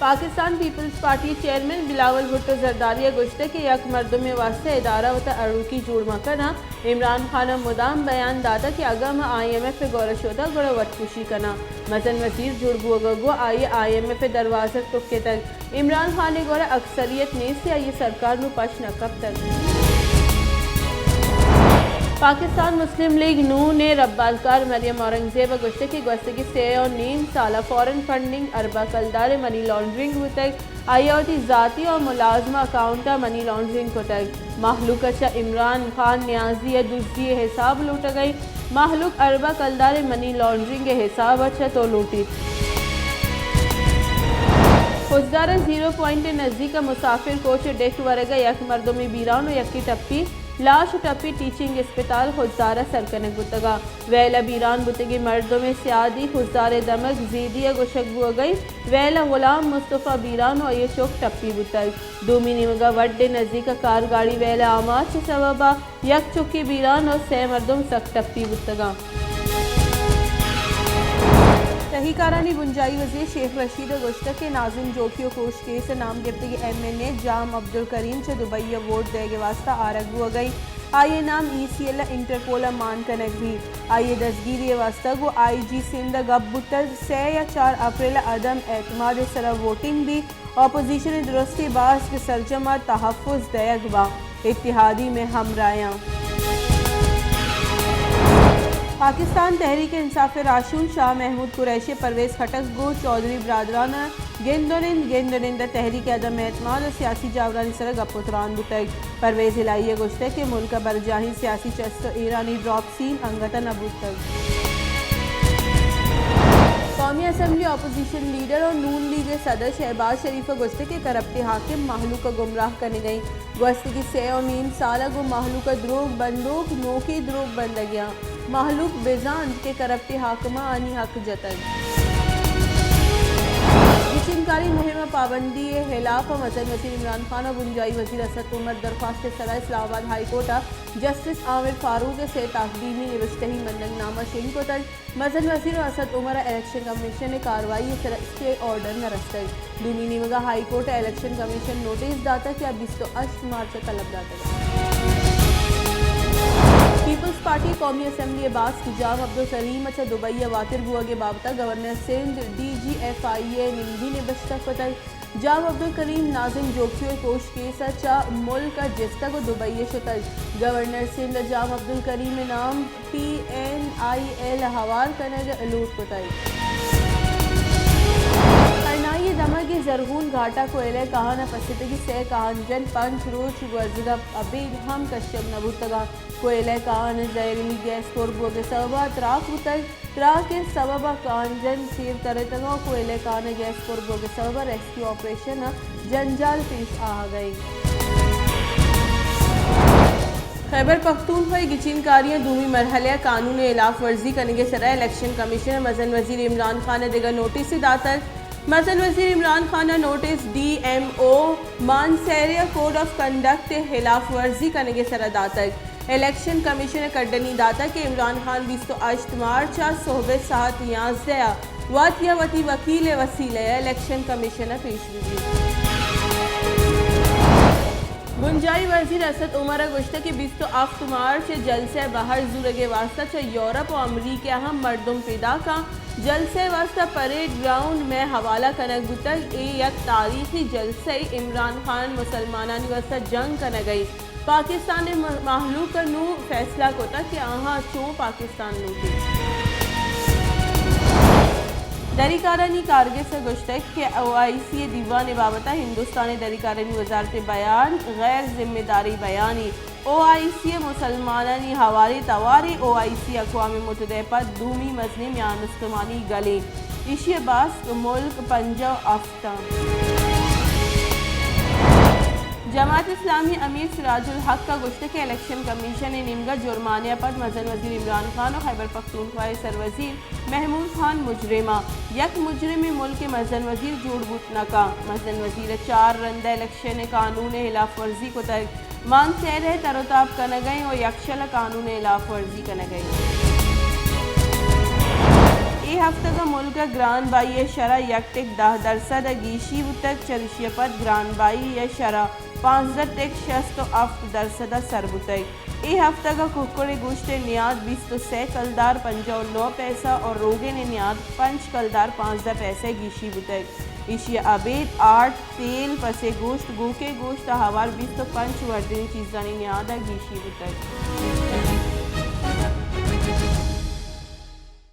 Pakistan Peoples party ءِ چیئرمین بلاول بھٹو زرداری ءَ گوشتگ کہ یک مردمے ءِ واستہ ادارہ وتا اڑوکی جوڑ مہ کناں۔ عمران خان ءَ مدام بیان داتگ کہ اگاں ما آئی ایم ایف ءِ گورا شتگ گڑا وت کشی کناں۔ مزن وزیر جوڑ بوگ ءَ گوں آئی ءَ آئی ایم ایف ءِ دروازگ ٹکتگ۔ عمران خان ءِ گورا اکثریت نیست ءُ آئی ءِ سرکار نوں پش نہ کپتگ۔ پاکستان مسلم لیگ نون ءِ ربالکار مریم اورنگزیب ءَ گوشتگ کہ گوستگیں سے ءُ نیم سال ءَ فارن فنڈنگ ارباں کلدار ءِ منی لانڈرنگ بوتگ، آئی ءَ وتی ذاتی ءُ ملازمہ اکاؤنٹ ءَ منی لانڈرنگ کتگ۔ مہلوک ءَ چہ عمران خان نیازی ءِ دزی ءِ حساب لوٹگ ءَ انت۔ مہلوک ارباں کلدار ءِ منی لانڈرنگ ءِ حساب ءَ چہ تو لوٹیت۔ خضدار ءَ زیرو پوائنٹ ءِ نزیک ءَ مسافر کوچ ءِ ڈیک ورگ ءَ یک مردمے بیران ءُ یکے ٹپی، لاش ءُ ٹپی ٹیچنگ اسپتال خضدار ءَ سر کنگ بوتگ ءَ۔ ویل ءَ بیران بوتگیں مردم ءِ سیادی خضدار ءِ دمگ زیدی ءَ گوشگ بوگ ءَ انت۔ ویل ءَ غلام مصطفی بیران ءُ آئی ءِ چک ٹپی بوتگ۔ دومی نیمگ ءَ وڈ ءِ نزیک ءَ کارگاڑی ویل ءَ آماچ ءِ سبب ءَ یک چکے بیران ءُ سئے مردم سک ٹپی بوتگ اَنت۔ تہی کارانی بنجاہی وزیر شیخ رشید ءَ گوشتگ کہ ناظم جوکیو کوش کیس ءِ نام گپتگیں ایم این اے جام عبدالکریم چہ دبئی ءَ ووٹ دئیگ ءِ واستہ آرگ بوگ ءَ انت۔ آئی ءِ نام ای سی ایل ءَ انٹرپول ءَ مان کنگ بیت۔ آئی ءِ دزگیری ءِ واستہ گوں آئی جی سندھ ءَ گپ بوتگ۔ سئے یا چار اپریل ءَ عدم اعتماد ءِ سرا ووٹنگ بیت۔ اپوزیشن ءِ درستیں باسک ءِ سرجم ءَ تحفظ دئیگ باں، اتحادی مئے ہمراہ آں۔ پاکستان تحریک انصاف ءِ راہشون شاہ محمود قریشی ءُ پرویز خٹک گوں چوہدری برادران ءَ گند ءُ نند، گند ءُ نند ءَ تحریک عدم اعتماد ءُ سیاسی جاورانی سرا گپ ءُ تران بوتگ۔ پرویز الہی ءَ گوشتگ کہ ملک ءَ برجاہیں سیاسی چست ءُ ایرانی ڈراپ سین انگت ءَ نہ بوتگ۔ قومی اسمبلی اپوزیشن لیڈر ءُ نون لیگ ءِ صدر شہباز شریف ءَ گوشتگ کہ کرپٹیں حاکم مہلوک ءَ گمراہ کنگ ءَ انت۔ گوستگیں سئے ءُ نیم سال ءَ گوں مہلوک ءَ دروگ بندوک نوکیں دروگ بندگ ءَ انت۔ مہلوک بزاں انت کہ کرپٹیں حاکماں آنی حق جتگ۔ گچینکاری مہم ءَ پابندی ءِ ہلاپ ءَ مزن وزیر عمران خان ءُ بنجاہی وزیر اسد عمر درخواست ءِ سرا اسلام آباد ہائی کورٹ ءَ جسٹس عامر فاروق ءِ سئے تقدیمی نبشتہی منگ نامہ شنگ کتگ۔ مزن وزیر ءُ اسد عمر ءَ الیکشن کمیشن ءِ کاروائی ءِ سرا اسٹے آرڈر نہ رستگ۔ دومی نیمگ ءَ ہائی کورٹ ءَ الیکشن کمیشن ءَ نوٹس داتگ کہ آ بیست ءُ ہشت مارچ ءَ طلب داتگ۔ پیپلز پارٹی ءِ قومی اسمبلی ءِ باسک جام عبدالکریم ءَ چہ دبئی ءَ واتر بوگ ءِ بابت ءَ گورنر سندھ، ڈی جی ایف آئی اے ءَ نمدی نبشتہ کتگ۔ جام عبدالکریم ناظم جوکیو ءِ کوش کیس ءَ چہ ملک ءَ جستگ ءُ دبئی ءَ شتگ۔ گورنر سندھ ءَ جام عبدالکریم ءِ نام پی این آئی ایل ءَ ہوار کنگ ءِ لوٹ کتگ۔ ہرنائی ءِ دمگ ءَ زرغون گھاٹ ءَ کوئلہ ءِ کہان ءَ پسیتگیں سئے کہان جن پنچ روچ گوزگ ءَ ابید ہم کشگ نہ بوتگ اَنت۔ کوئلہ ءِ کہان ءِ زہریلی گیس پر بوگ ءِ سبب ءَ تراک بوتگ۔ تراک ءِ سبب ءَ کانجن چیر ترتگ ءُ کوئلہ کان ءَ گیس پر بوگ ءِ سبب ءَ ریسکیو آپریشن ءَ جنجال پیش آہگ ءَ انت۔ خیبر پختونخوا ءِ گچین کاریاں دومی مرحلہ ءَ قانون ءِ ہلاف ورزی کنگ ءِ سرا الیکشن کمیشن ءَ مزن وزیر عمران خان ءَ دگہ نوٹسے داتگ۔ مزن وزیر عمران خان ءَ notice D M O Mansehra ءَ کوڈ آف کنڈکٹ ءِ ہلاف ورزی کنگ ءِ سرا داتگ۔ الیکشن کمیشن ءَ کڈنی داتگ کہ عمران خان بیست ءُ ہشت مارچ ءَ سہب ءِ ساعت یازدہ ءَ وت یا وتی وکیل ءِ وسیلہ ءَ الیکشن کمیشن ءَ پیش بہ بیت۔ بنجاہی وزیر اسد عمر ءَ گوشتگ کہ بیست ءُ ہفت مارچ ءَ جلسہ ءِ بہر زورگ ءِ واستہ چہ یورپ ءُ امریکہ ءَ ہم مردم پیداک اَنت۔ جلسہ ءِ واستہ پریڈ گراؤنڈ مئے حوالہ کنگ بوتگ۔ اے یک تاریخی جلسہ ءِ۔ عمران خان مسلمانانی واستہ جنگ کنگ ءَ انت۔ پاکستان ءِ مہلوک ءَ نوں فیصلہ کتگ کہ آہاں چوں پاکستان لوٹیت۔ دریکارانی کارگس ءَ گوشتگ کہ او آئی سی ءِ دیوان ءِ بابت ءَ ہندوستان ءِ دریکارانی وزارت ءِ بیان غیر ذمہ داریں بیانے۔ او آئی سی ءِ مسلمانانی ہواریں توارے۔ او آئی سی اقوام متحدہ ءِ پد دومی مزنیں میان استمانی گلے۔ ایشی ءِ باسک ملک پنجاہ ءُ ہفت جماعت اسلامی ءِ امیر سراج الحق ءَ گوشتگ کہ الیکشن کمیشن ءِ نیمگ ءَ جرمانہ ءَ پد مزن وزیر عمران خان ءُ خیبر پختونخوا ءِ سروزیر محمود خان مجرم اَنت۔ یک مجرمیں ملک ءِ مزن وزیر جوڑ بوت نہ کنت۔ مزن وزیر ءَ چار رند ءَ الیکشن ءِ قانون ءِ ہلاف ورزی کتگ۔ مانسہرہ ءَ تر ءُ تاب کنگ ءَ انت ءُ یکشل ءَ قانون ءِ ہلاف ورزی کنگ ءَ انت۔ اے ہفتگ ءَ ملک ءَ گران بہائی ءِ شرح یک ٹک دہ درسد ءَ گیشی بوتگ، چریشی ءَ پد گران بہائی ءِ شرح پانزدہ ٹک شست ءُ ہفت درسد ءَ سر بوتگ۔ اے ہفتگ ءَ ککڑ ءِ گوشت ءِ نیاد بیست ءُ سئے کلدار پنجاہ ءُ نو پیسہ ءُ روگن ءِ نیاد پنچ کلدار پانزدہ پیسہ گیشی بوتگ۔ ایشی ءَ ابید آرٹ، تیل، پس ءِ گوشت، گوک ءِ گوشت ءَ ہوار بیست ءُ پنچ وردنی چیزانی نیاد ءَ گیشی بوتگ۔